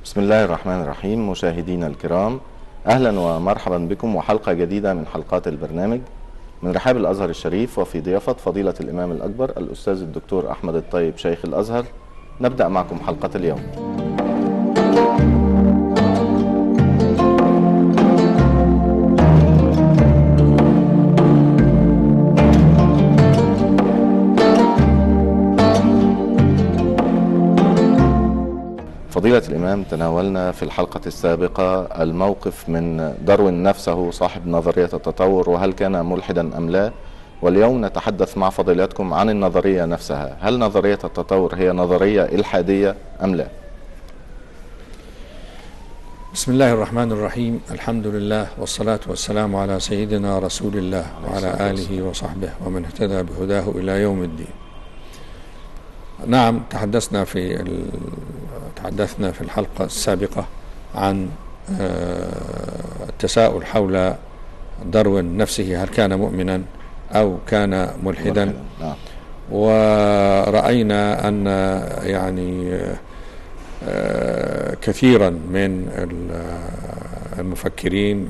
بسم الله الرحمن الرحيم. مشاهدينا الكرام، أهلا ومرحبا بكم وحلقة جديدة من حلقات البرنامج من رحاب الأزهر الشريف، وفي ضيافة فضيلة الإمام الأكبر الأستاذ الدكتور أحمد الطيب شيخ الأزهر. نبدأ معكم حلقة اليوم. فضيلة الإمام، تناولنا في الحلقة السابقة الموقف من داروين نفسه صاحب نظرية التطور، وهل كان ملحدا أم لا. واليوم نتحدث مع فضيلتكم عن النظرية نفسها، هل نظرية التطور هي نظرية إلحادية أم لا؟ بسم الله الرحمن الرحيم، الحمد لله والصلاة والسلام على سيدنا رسول الله وعلى آله وصحبه ومن اهتدى بهداه إلى يوم الدين. نعم، تحدثنا في الحلقة السابقة عن التساؤل حول داروين نفسه، هل كان مؤمنا أو كان ملحدا؟ نعم. ورأينا أن يعني كثيرا من المفكرين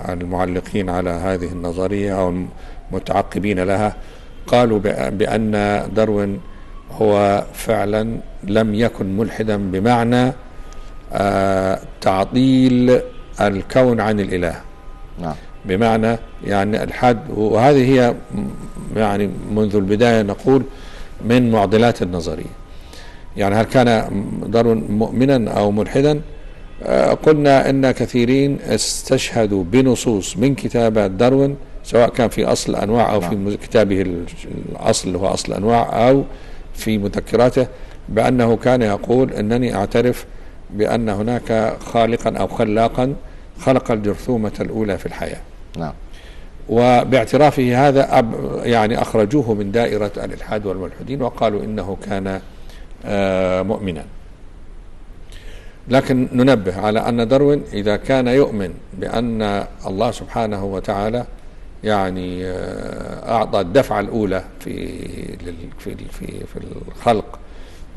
والمعلقين على هذه النظرية أو المتعقبين لها قالوا بأن داروين هو فعلا لم يكن ملحدا بمعنى تعطيل الكون عن الإله. نعم. بمعنى يعني الحاد، وهذه هي يعني منذ البداية نقول من معضلات النظرية. يعني هل كان داروين مؤمنا أو ملحدا؟ قلنا أن كثيرين استشهدوا بنصوص من كتابات داروين، سواء كان في أصل الأنواع أو في كتابه الأصل اللي هو أصل الأنواع أو في مذكراته، بأنه كان يقول أنني أعترف بأن هناك خالقا أو خلاقا خلق الجرثومة الأولى في الحياة. نعم. وباعترافه هذا يعني أخرجوه من دائرة الإلحاد والملحدين وقالوا إنه كان مؤمنا. لكن ننبه على أن داروين إذا كان يؤمن بأن الله سبحانه وتعالى يعني أعطى الدفعة الأولى في في في في الخلق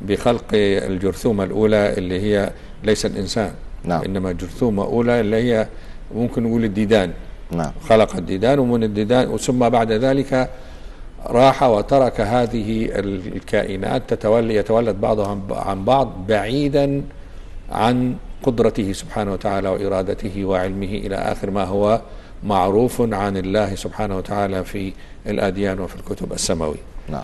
بخلق الجرثومة الأولى اللي هي ليس الإنسان. نعم. إنما جرثومة أولى اللي هي ممكن نقول الديدان. نعم. خلق الديدان، ومن الديدان ثم بعد ذلك راح وترك هذه الكائنات يتولد بعضها عن بعض بعيدا عن قدرته سبحانه وتعالى وإرادته وعلمه إلى آخر ما هو معروف عن الله سبحانه وتعالى في الأديان وفي الكتب السماوية. نعم.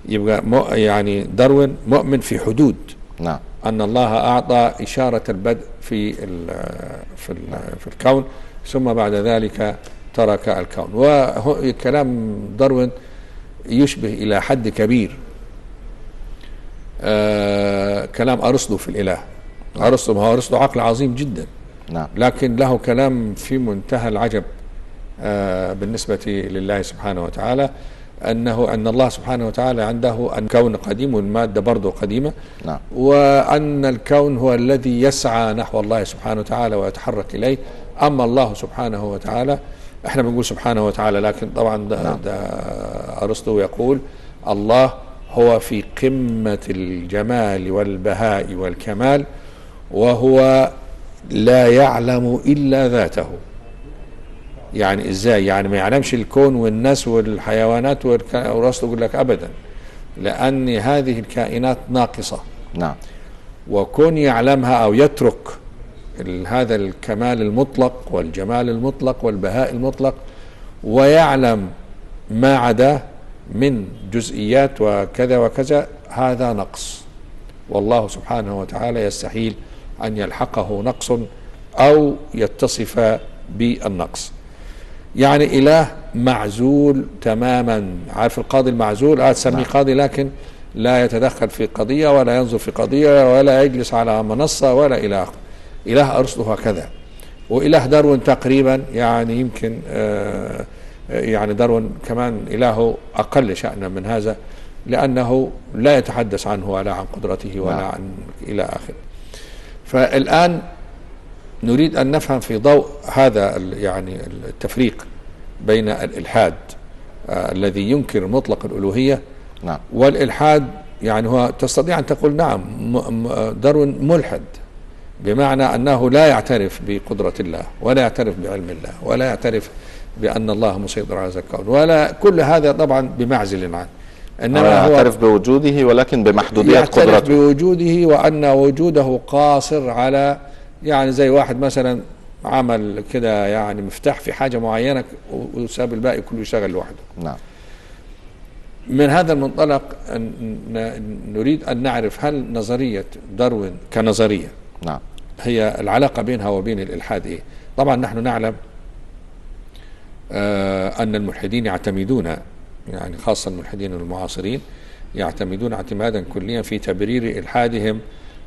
يبقى يعني داروين مؤمن في حدود. نعم. أن الله أعطى إشارة البدء في في الكون، ثم بعد ذلك ترك الكون. وكلام داروين يشبه إلى حد كبير كلام أرسطو في الإله. أرسطو، ما هو أرسطو عقل عظيم جدا. نعم. لكن له كلام في منتهى العجب بالنسبة لله سبحانه وتعالى، أن الله سبحانه وتعالى عنده أن الكون قديم والمادة برضه قديمة. نعم. وأن الكون هو الذي يسعى نحو الله سبحانه وتعالى ويتحرك إليه. أما الله سبحانه وتعالى، احنا بنقول سبحانه وتعالى، لكن طبعا نعم. ده أرسطو يقول الله هو في قمة الجمال والبهاء والكمال، وهو لا يعلم إلا ذاته. يعني إزاي؟ يعني ما يعلمش الكون والناس والحيوانات، ورسله يقول لك أبدا، لأن هذه الكائنات ناقصة. نعم. وكون يعلمها أو يترك هذا الكمال المطلق والجمال المطلق والبهاء المطلق ويعلم ما عداه من جزئيات وكذا وكذا، هذا نقص، والله سبحانه وتعالى يستحيل أن يلحقه نقص أو يتصف بالنقص. يعني إله معزول تماما. عارف القاضي المعزول؟ تسميه قاضي، لكن لا يتدخل في قضية ولا ينظر في قضية ولا يجلس على منصة ولا إلى آخره. إله أرسطو هكذا، وإله داروين تقريبا يعني يمكن يعني داروين كمان إلهه أقل شأنا من هذا، لأنه لا يتحدث عنه ولا عن قدرته ولا نعم. عن إلى آخره. فالآن نريد أن نفهم في ضوء هذا يعني التفريق بين الإلحاد الذي ينكر مطلق الألوهية، نعم. والإلحاد يعني هو تستطيع أن تقول نعم داروين ملحد. بمعنى أنه لا يعترف بقدرة الله، ولا يعترف بعلم الله، ولا يعترف بأن الله مسيطر على هذا الكون، ولا كل هذا طبعا بمعزل عنه، إنما هو يعترف بوجوده ولكن بمحدودية قدرته، يعترف بوجوده وأن وجوده قاصر على، يعني زي واحد مثلا عمل كده يعني مفتاح في حاجة معينة وساب الباقي كله يشتغل لوحده. نعم. من هذا المنطلق نريد أن نعرف هل نظرية داروين كنظرية، نعم، هي العلاقة بينها وبين الإلحاد إيه؟ طبعا نحن نعلم أن الملحدين يعتمدون، يعني خاصة الملحدين المعاصرين يعتمدون اعتمادا كليا في تبرير إلحادهم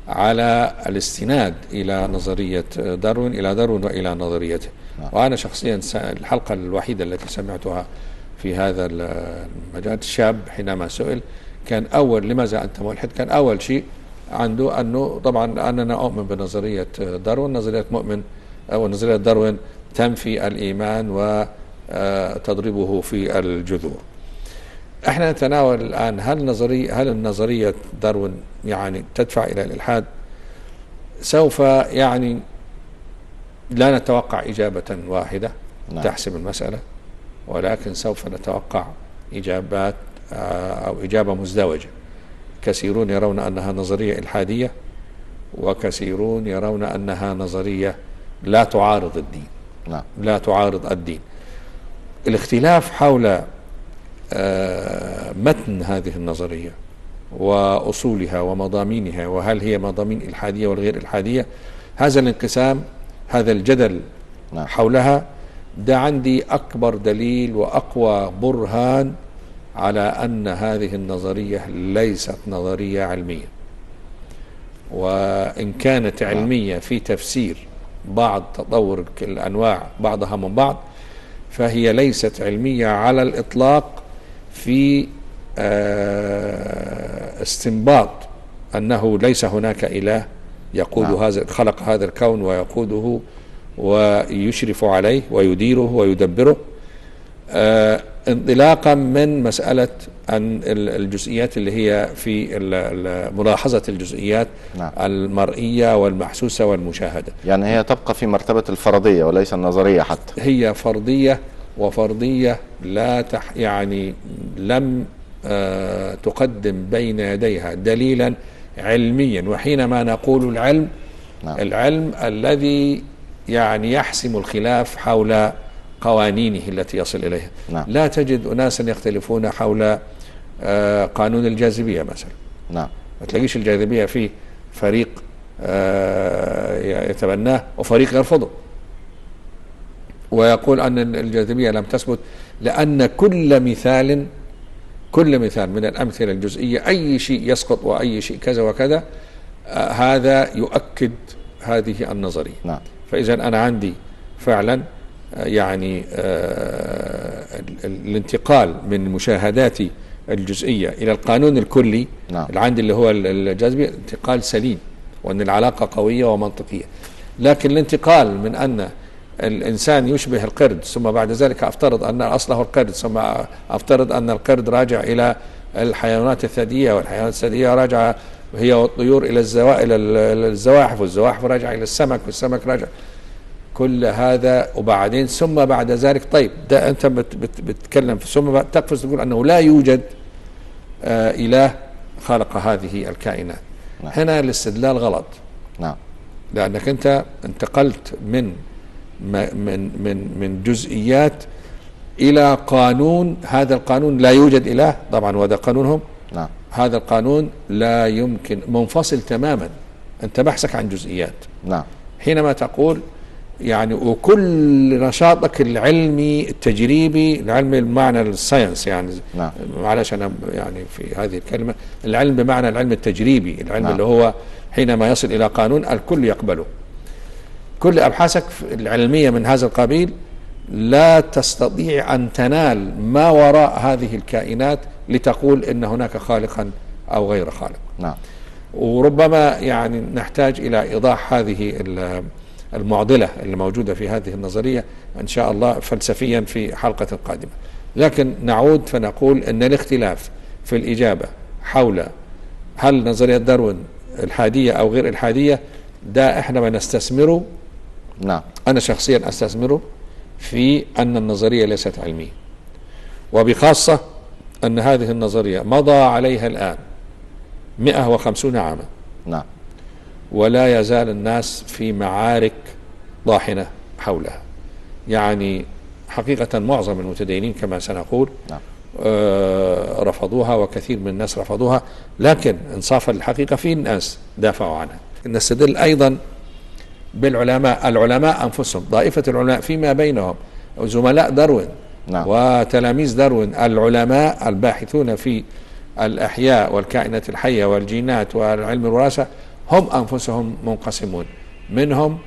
على الاستناد إلى نظرية داروين، إلى داروين وإلى نظريته. نعم. وأنا شخصيا الحلقة الوحيدة التي سمعتها في هذا المجال، الشاب حينما سئل كان أول لماذا أنت ملحد، كان أول شيء عنده أنه طبعا أننا أؤمن بنظرية داروين، نظرية مؤمن أو نظرية داروين تنفي الإيمان وتضربه في الجذور. احنا نتناول الآن هل النظرية داروين يعني تدفع إلى الإلحاد؟ سوف يعني لا نتوقع إجابة واحدة. نعم. تحسم المسألة، ولكن سوف نتوقع إجابات أو إجابة مزدوجة. كثيرون يرون أنها نظرية إلحادية، وكثيرون يرون أنها نظرية لا تعارض الدين. نعم. لا تعارض الدين. الاختلاف حول متن هذه النظرية وأصولها ومضامينها، وهل هي مضامين إلحادية والغير إلحادية، هذا الانقسام، هذا الجدل، نعم، حولها، ده عندي أكبر دليل وأقوى برهان على أن هذه النظرية ليست نظرية علمية، وإن كانت علمية في تفسير بعض تطور الأنواع بعضها من بعض، فهي ليست علمية على الإطلاق في استنباط أنه ليس هناك إله يقود نعم. هذا، خلق هذا الكون ويقوده ويشرف عليه ويديره ويدبره، انطلاقا من مسألة أن الجزئيات اللي هي في ملاحظة الجزئيات، نعم، المرئية والمحسوسة والمشاهدة. يعني هي تبقى في مرتبة الفرضية وليس النظرية حتى. هي فرضية، وفرضية لا يعني لم تقدم بين يديها دليلا علميا. وحينما نقول العلم، نعم، العلم الذي يعني يحسم الخلاف حول قوانينه التي يصل إليها. نعم. لا تجد أناسا يختلفون حول قانون الجاذبية مثلا. نعم. ما تلاقيش الجاذبية فيه فريق يتبناه وفريق يرفضه ويقول أن الجاذبية لم تثبت، لأن كل مثال من الأمثلة الجزئية، أي شيء يسقط وأي شيء كذا وكذا، هذا يؤكد هذه النظرية. نعم. فإذا أنا عندي فعلا يعني الانتقال من مشاهداتي الجزئية إلى القانون الكلي، نعم، اللي عندي اللي هو الجاذبية، انتقال سليم، وأن العلاقة قوية ومنطقية. لكن الانتقال من أن الإنسان يشبه القرد، ثم بعد ذلك أفترض أن أصله القرد، ثم أفترض أن القرد راجع إلى الحيوانات الثديية، والحيوانات الثديية راجعة هي والطيور إلى الزواحف، والزواحف راجعة إلى السمك، والسمك راجع، كل هذا وبعدين ثم بعد ذلك طيب ده أنت بتتكلم، ثم تقفز تقول أنه لا يوجد إله خلق هذه الكائنات. نعم. هنا الاستدلال غلط. نعم. لأنك أنت انتقلت من من من من جزئيات إلى قانون، هذا القانون لا يوجد إله طبعا، وهذا قانونهم. نعم. هذا القانون لا يمكن، منفصل تماما، أنت بحثك عن جزئيات. نعم. حينما تقول يعني وكل نشاطك العلمي التجريبي، العلم بمعنى الساينس يعني، نعم، معلش أنا يعني في هذه الكلمة، العلم بمعنى العلم التجريبي، العلم، نعم، اللي هو حينما يصل إلى قانون الكل يقبله. كل أبحاثك العلمية من هذا القبيل لا تستطيع أن تنال ما وراء هذه الكائنات لتقول إن هناك خالقا أو غير خالق. نعم. وربما يعني نحتاج إلى إيضاح هذه المعضلة اللي موجودة في هذه النظرية إن شاء الله فلسفيا في حلقة قادمة. لكن نعود فنقول أن الاختلاف في الإجابة حول هل نظرية داروين الحادية أو غير الحادية ده احنا بنستثمره. نعم. أنا شخصيا أستثمره في أن النظرية ليست علمية، وبخاصة أن هذه النظرية مضى عليها الآن 150 عاما. نعم. ولا يزال الناس في معارك طاحنة حولها. يعني حقيقة معظم المتدينين كما سنقول، نعم، رفضوها، وكثير من الناس رفضوها، لكن انصافا للحقيقة في ناس دافعوا عنها. نستدل أيضا بالعلماء، العلماء أنفسهم، طائفة العلماء فيما بينهم، زملاء داروين، نعم، وتلاميذ داروين، العلماء الباحثون في الأحياء والكائنات الحية والجينات والعلم الوراثة، هم أنفسهم منقسمون. منهم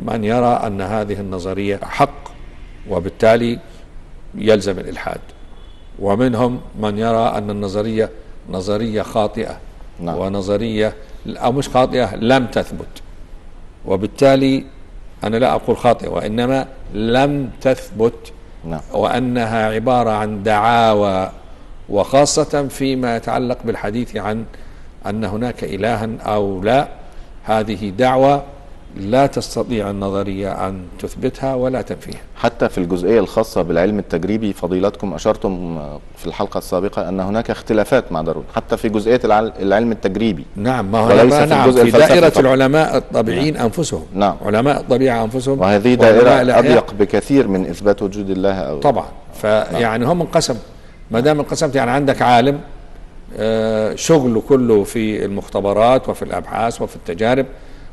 من يرى أن هذه النظرية حق وبالتالي يلزم الإلحاد، ومنهم من يرى أن النظرية نظرية خاطئة، نعم، ونظرية أو مش خاطئة لم تثبت، وبالتالي أنا لا أقول خاطئة وإنما لم تثبت، نعم، وأنها عبارة عن دعاوى، وخاصة فيما يتعلق بالحديث عن أن هناك إلها أو لا. هذه دعوة لا تستطيع النظرية أن تثبتها ولا تنفيها. حتى في الجزئية الخاصة بالعلم التجريبي فضيلتكم أشرتم في الحلقة السابقة أن هناك اختلافات مع داروين حتى في جزئية العلم التجريبي. نعم، ما هو وليس في نعم، الجزء في الفلسفي دائرة فقط. العلماء الطبيعيين، نعم، أنفسهم، نعم، علماء الطبيعة أنفسهم، وهذه وعلماء دائرة الأحياء. أضيق بكثير من إثبات وجود الله أو طبعا. فيعني هم انقسم، ما دام انقسمت يعني عندك عالم شغله كله في المختبرات وفي الأبحاث وفي التجارب،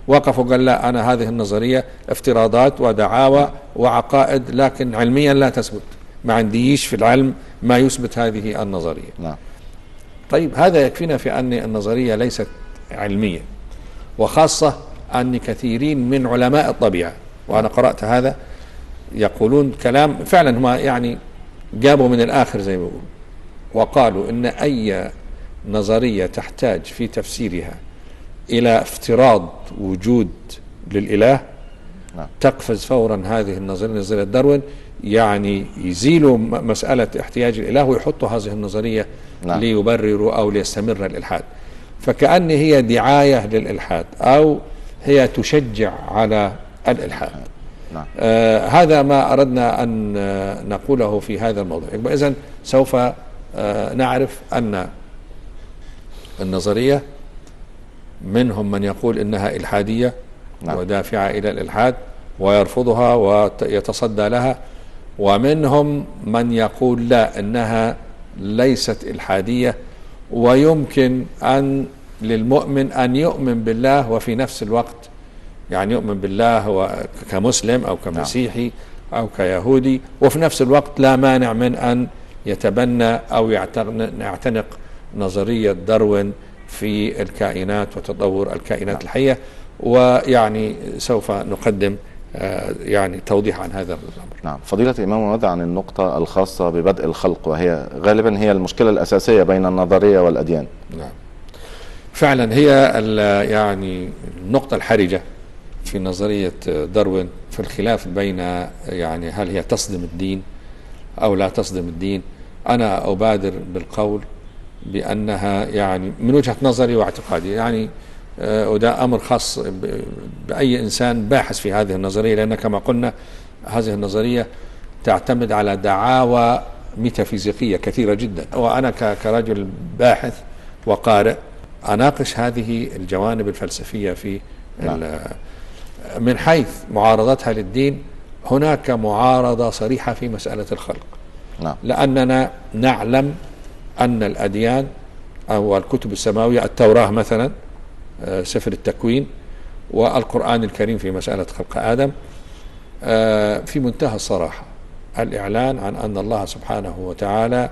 وقف وقال لا، أنا هذه النظرية افتراضات ودعاوى وعقائد، لكن علميا لا تثبت، ما عنديش في العلم ما يثبت هذه النظرية. نعم. طيب، هذا يكفينا في أن النظرية ليست علمية، وخاصة أن كثيرين من علماء الطبيعة، وأنا قرأت هذا، يقولون كلام فعلا هم يعني جابوا من الآخر زي ما بيقولوا، وقالوا إن أي نظرية تحتاج في تفسيرها إلى افتراض وجود للإله، نعم، تقفز فورا هذه النظرية، نظرية داروين، يعني يزيلوا مسألة احتياج الإله ويحطوا هذه النظرية، نعم، ليبرروا أو ليستمر الإلحاد. فكأن هي دعاية للإلحاد أو هي تشجع على الإلحاد. نعم. هذا ما أردنا أن نقوله في هذا الموضوع. إذن سوف نعرف أن النظرية منهم من يقول إنها إلحادية، نعم، ودافعة إلى الإلحاد ويرفضها ويتصدى لها، ومنهم من يقول لا، إنها ليست إلحادية، ويمكن أن للمؤمن أن يؤمن بالله وفي نفس الوقت يعني يؤمن بالله كمسلم أو كمسيحي أو كيهودي، وفي نفس الوقت لا مانع من أن يتبنى أو يعتنق نظرية داروين في الكائنات وتطور الكائنات الحية. ويعني سوف نقدم يعني توضيح عن هذا الأمر. نعم. فضيلة الإمام، ماذا عن النقطة الخاصة ببدء الخلق، وهي غالبا هي المشكلة الأساسية بين النظرية والأديان؟ نعم، فعلا هي يعني النقطة الحرجة في نظرية داروين، في الخلاف بين يعني هل هي تصدم الدين أو لا تصدم الدين. أنا أبادر بالقول بأنها يعني من وجهة نظري واعتقادي، يعني وده أمر خاص بأي إنسان باحث في هذه النظرية، لأن كما قلنا هذه النظرية تعتمد على دعاوى ميتافيزيقية كثيرة جدا، وأنا كرجل باحث وقارئ أناقش هذه الجوانب الفلسفية في من حيث معارضتها للدين. هناك معارضة صريحة في مسألة الخلق، لأننا نعلم أن الأديان أو الكتب السماوية، التوراة مثلا، سفر التكوين، والقرآن الكريم في مسألة خلق آدم، في منتهى الصراحة الإعلان عن أن الله سبحانه وتعالى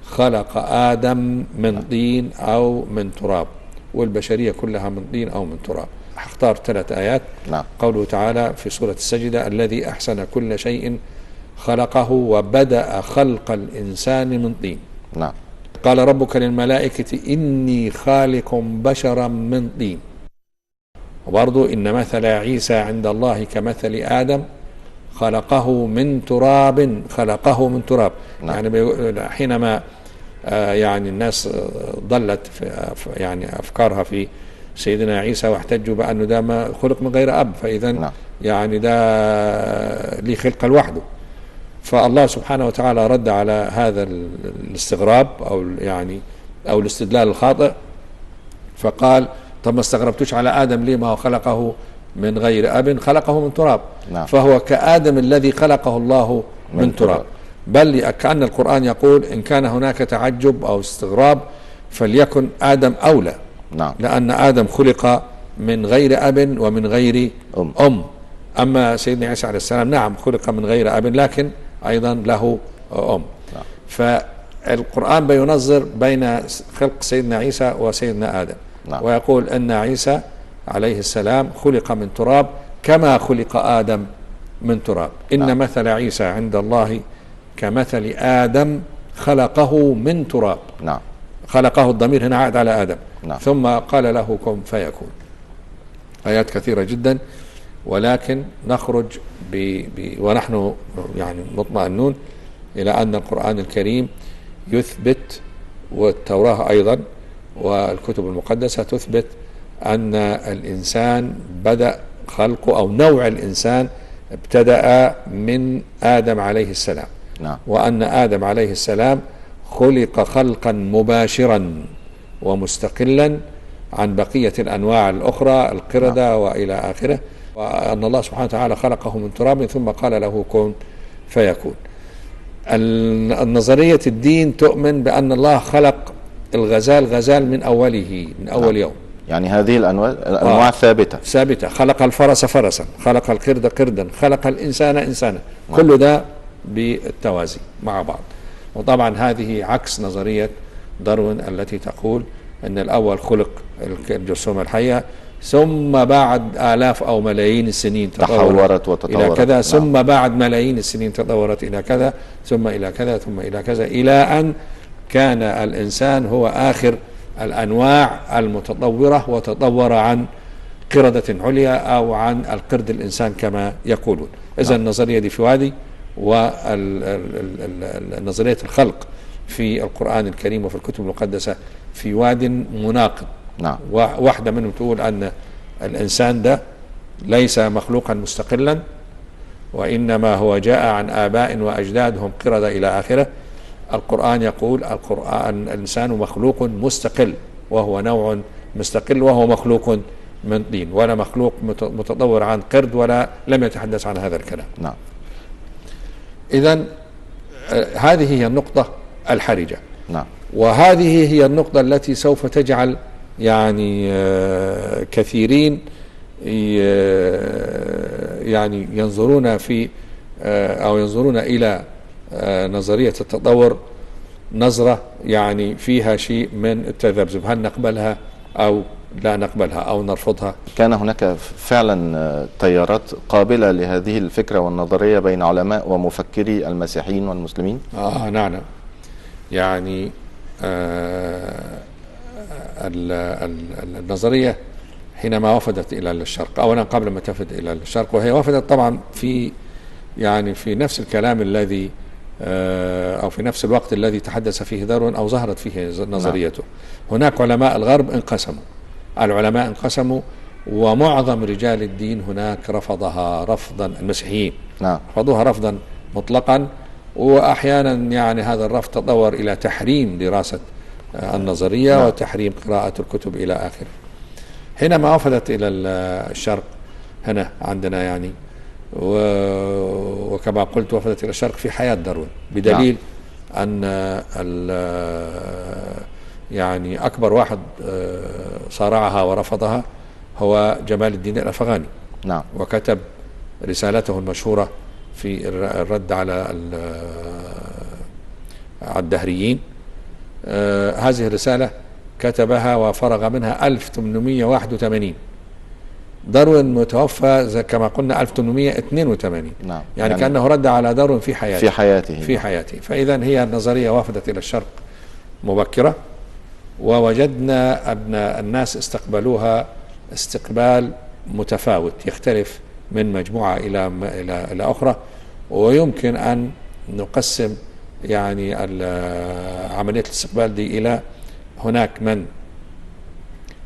خلق آدم من طين أو من تراب، والبشرية كلها من طين أو من تراب. هختار 3 آيات. قوله تعالى في سورة السجدة: الذي أحسن كل شيء خلقه وبدأ خلق الإنسان من طين. قال ربك للملائكة إني خالق بشرا من طين. وبرضو إن مثل عيسى عند الله كمثل آدم خلقه من تراب، خلقه من تراب. يعني حينما يعني الناس ضلت في يعني أفكارها في سيدنا عيسى واحتجوا بأنه ده ما خلق من غير أب، فإذا نعم. يعني ده ليه خلقة لوحده. فالله سبحانه وتعالى رد على هذا الاستغراب أو يعني أو الاستدلال الخاطئ، فقال طب ما استغربتوش على آدم ليه؟ ما هو خلقه من غير أب، خلقه من تراب. نعم. فهو كآدم الذي خلقه الله من تراب. بل كأن القرآن يقول إن كان هناك تعجب أو استغراب فليكن آدم أولى. نعم. لأن آدم خلق من غير أب ومن غير أم. أما سيدنا عيسى عليه السلام نعم خلق من غير أب، لكن أيضا له أم. نعم. فالقرآن بينظر بين خلق سيدنا عيسى وسيدنا آدم. نعم. ويقول أن عيسى عليه السلام خلق من تراب كما خلق آدم من تراب. إن نعم. مثل عيسى عند الله كمثل آدم خلقه من تراب. نعم. خلقه، الضمير هنا عائد على آدم. نعم. ثم قال له كن فيكون. آيات كثيرة جدا، ولكن نخرج ونحن يعني مطمئنون إلى أن القرآن الكريم يثبت، والتوراة أيضا والكتب المقدسة تثبت، أن الإنسان بدأ خلقه أو نوع الإنسان ابتدأ من آدم عليه السلام. نعم. وأن آدم عليه السلام خلق خلقا مباشرا ومستقلا عن بقية الأنواع الأخرى، القردة. نعم. وإلى آخره، وأن الله سبحانه وتعالى خلقه من تراب ثم قال له كن فيكون. النظرية الدين تؤمن بأن الله خلق الغزال غزال من أوله، من أول نعم. يوم. يعني هذه الأنواع ثابتة. ثابتة. خلق الفرس فرسا، خلق القرد قردا، خلق الإنسان إنسانا. نعم. كل ده بالتوازي مع بعض. وطبعا هذه عكس نظرية داروين التي تقول أن الأول خلق الجرثومة الحية، ثم بعد آلاف أو ملايين السنين تحورت وتطورت إلى كذا. نعم. ثم بعد ملايين السنين تطورت إلى كذا، ثم إلى كذا، ثم إلى كذا، إلى أن كان الإنسان هو آخر الأنواع المتطورة، وتطور عن قردة عليا أو عن القرد الإنسان كما يقولون. إذا نعم. النظرية دي في وادي، ونظرية الخلق في القرآن الكريم وفي الكتب المقدسة في واد مناقض. نعم. واحدة منهم تقول أن الإنسان ده ليس مخلوقا مستقلا، وإنما هو جاء عن آباء وأجدادهم قردة إلى آخره. القرآن يقول الإنسان مخلوق مستقل، وهو نوع مستقل، وهو مخلوق من طين، ولا مخلوق متطور عن قرد، ولا لم يتحدث عن هذا الكلام. نعم. إذن هذه هي النقطة الحرجة. نعم. وهذه هي النقطة التي سوف تجعل يعني كثيرين يعني ينظرون في أو ينظرون إلى نظرية التطور نظرة يعني فيها شيء من التذبذب، هل نقبلها أو لا نقبلها أو نرفضها؟ كان هناك فعلا تيارات قابلة لهذه الفكرة والنظرية بين علماء ومفكري المسيحيين والمسلمين؟ نعم. يعني النظرية حينما وفدت إلى الشرق، أولا قبل ما تفد إلى الشرق، وهي وفدت طبعا في يعني في نفس الكلام الذي أو في نفس الوقت الذي تحدث فيه داروين أو ظهرت فيه نظريته. هناك علماء الغرب انقسموا، العلماء انقسموا، ومعظم رجال الدين هناك رفضها رفضا، المسيحيين نعم. رفضوها رفضا مطلقا، وأحيانا يعني هذا الرفض تطور إلى تحريم دراسة النظرية نعم. وتحريم قراءة الكتب إلى آخره. حينما وفدت إلى الشرق هنا عندنا يعني وكما قلت وفدت إلى الشرق في حياة داروين، بدليل نعم. أن يعني أكبر واحد صارعها ورفضها هو جمال الدين الأفغاني. نعم. وكتب رسالته المشهورة في الرد على الدهريين. هذه الرسالة كتبها وفرغ منها 1881. داروين متوفى كما قلنا 1882. نعم. يعني كأنه رد على داروين في حياته. في حياته. في حياته. فإذا هي النظرية وافدت إلى الشرق مبكرة، ووجدنا أن الناس استقبلوها استقبال متفاوت يختلف من مجموعة إلى إلى أخرى، ويمكن أن نقسم يعني عملية الاستقبال دي إلى هناك من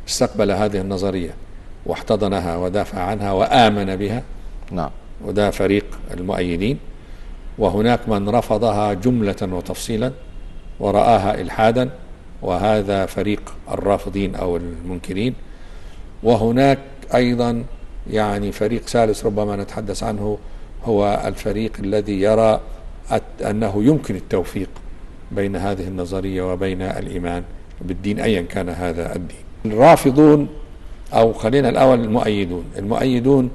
استقبل هذه النظرية واحتضنها ودافع عنها وآمن بها. نعم. وده فريق المؤيدين. وهناك من رفضها جملة وتفصيلا ورآها إلحادا، وهذا فريق الرافضين أو المنكرين. وهناك أيضا يعني فريق ثالث ربما نتحدث عنه، هو الفريق الذي يرى أنه يمكن التوفيق بين هذه النظرية وبين الإيمان بالدين أيا كان هذا الدين. الرافضون، أو خلينا الأول المؤيدون، المؤيدون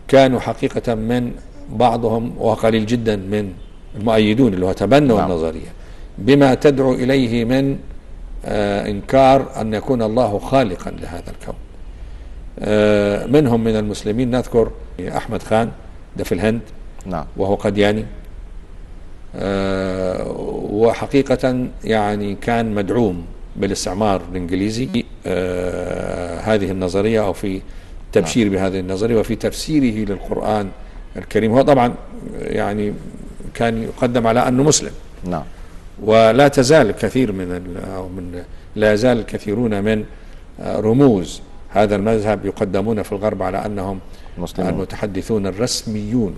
كانوا حقيقة من بعضهم وقليل جدا من المؤيدون اللي هو تبنوا النظرية بما تدعو إليه من إنكار أن يكون الله خالقا لهذا الكون. منهم من المسلمين نذكر أحمد خان، ده في الهند. نعم. وهو قدياني، وحقيقة يعني كان مدعوم بالاستعمار الإنجليزي هذه النظرية، أو في تبشير بهذه النظرية وفي تفسيره للقرآن الكريم. هو طبعا يعني كان يقدم على أنه مسلم. نعم. ولا تزال كثير من لا يزال الكثيرون من رموز هذا المذهب يقدمون في الغرب على أنهم مسلمون، المتحدثون الرسميون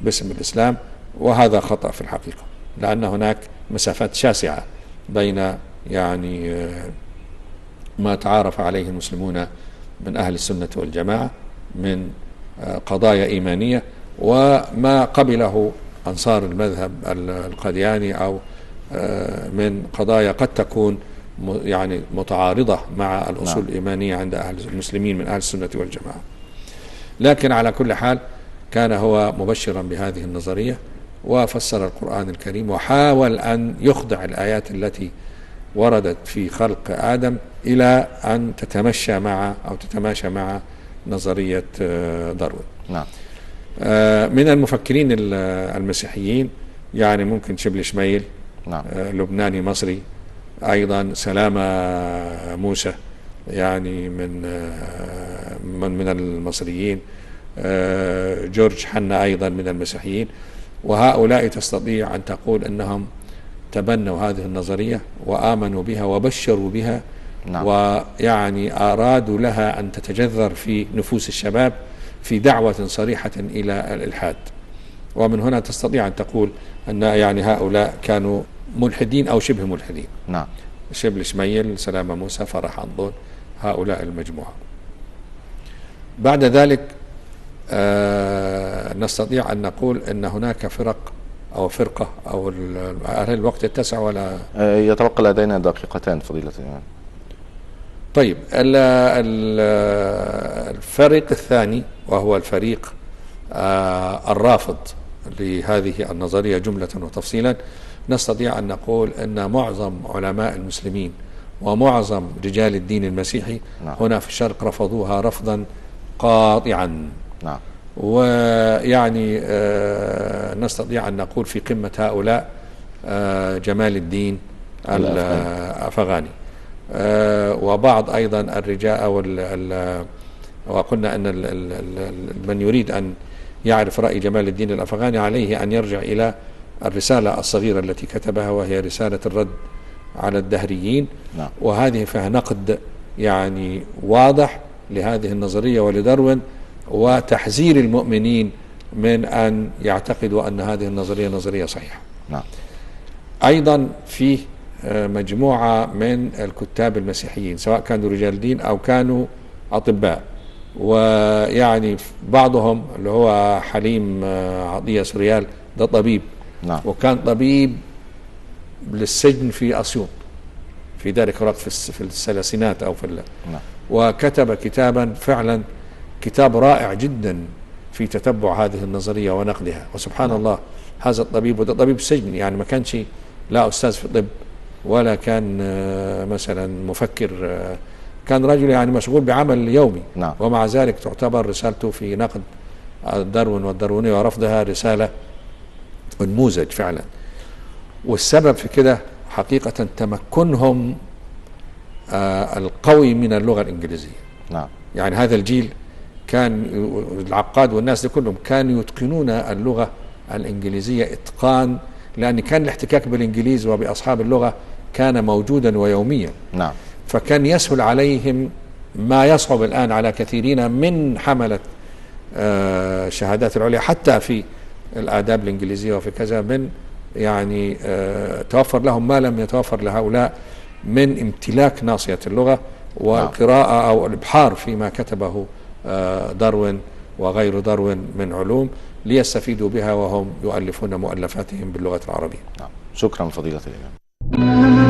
باسم الإسلام، وهذا خطأ في الحقيقة، لأن هناك مسافات شاسعة بين يعني ما تعارف عليه المسلمون من أهل السنة والجماعة من قضايا إيمانية، وما قبله أنصار المذهب القادياني أو من قضايا قد تكون يعني متعارضة مع الأصول الإيمانية عند أهل المسلمين من أهل السنة والجماعة. لكن على كل حال كان هو مبشرا بهذه النظرية، وفسر القرآن الكريم، وحاول أن يخضع الآيات التي وردت في خلق آدم إلى أن تتمشى مع أو تتماشى مع نظرية داروين. نعم. من المفكرين المسيحيين يعني ممكن شبل شميل، نعم، لبناني مصري، أيضا سلامة موسى يعني من المصريين، جورج حنا أيضا من المسيحيين. وهؤلاء تستطيع أن تقول أنهم تبنوا هذه النظرية وآمنوا بها وبشروا بها. نعم. ويعني أرادوا لها أن تتجذر في نفوس الشباب في دعوة صريحة إلى الإلحاد. ومن هنا تستطيع أن تقول أن يعني هؤلاء كانوا ملحدين أو شبه ملحدين. نعم. شبل شميل، سلامة موسى، فرح أنطون، هؤلاء المجموعة. بعد ذلك نستطيع أن نقول أن هناك فرق أو فرقة أو هل الوقت اتسع ولا؟ يتبقى لدينا دقيقتان فضيلة الإمام. طيب، الفريق الثاني وهو الفريق الرافض لهذه النظرية جملة وتفصيلا، نستطيع أن نقول أن معظم علماء المسلمين ومعظم رجال الدين المسيحي نعم. هنا في الشرق رفضوها رفضا قاطعا. نعم. ويعني نستطيع أن نقول في قمة هؤلاء جمال الدين الأفغاني، وبعض أيضا الرجاء وقلنا أن من يريد أن يعرف رأي جمال الدين الأفغاني عليه أن يرجع إلى الرسالة الصغيرة التي كتبها، وهي رسالة الرد على الدهريين. نعم. وهذه فيها نقد يعني واضح لهذه النظرية ولداروين، وتحذير المؤمنين من أن يعتقدوا أن هذه النظرية نظرية صحيحة. نعم. أيضا فيه مجموعة من الكتاب المسيحيين سواء كانوا رجال دين أو كانوا أطباء، ويعني بعضهم اللي هو حليم عطية سوريال ده طبيب. نعم. وكان طبيب للسجن في أسيوط في ذلك الوقت في الثلاثينات أو في نعم. وكتب كتابا فعلا كتاب رائع جدا في تتبع هذه النظرية ونقدها. وسبحان نعم. الله، هذا الطبيب وده طبيب سجن، يعني ما كانش لا أستاذ في الطب ولا كان مثلا مفكر، كان رجل يعني مشغول بعمل يومي. نعم. ومع ذلك تعتبر رسالته في نقد داروين والداروينية ورفضها رسالة نموذج فعلا. والسبب في كده حقيقة تمكنهم القوي من اللغة الإنجليزية. نعم. يعني هذا الجيل كان العقاد والناس دي كلهم كانوا يتقنون اللغة الإنجليزية إتقان، لأن كان الاحتكاك بالإنجليز وبأصحاب اللغة كان موجودا ويوميا. نعم. فكان يسهل عليهم ما يصعب الآن على كثيرين من حملة الشهادات العليا حتى في الآداب الإنجليزية وفي كذا، من يعني توفر لهم ما لم يتوفر لهؤلاء من امتلاك ناصية اللغة والقراءة أو الإبحار فيما كتبه داروين وغير داروين من علوم ليستفيدوا بها وهم يؤلفون مؤلفاتهم باللغة العربية. نعم. شكرا فضيلة الإمام.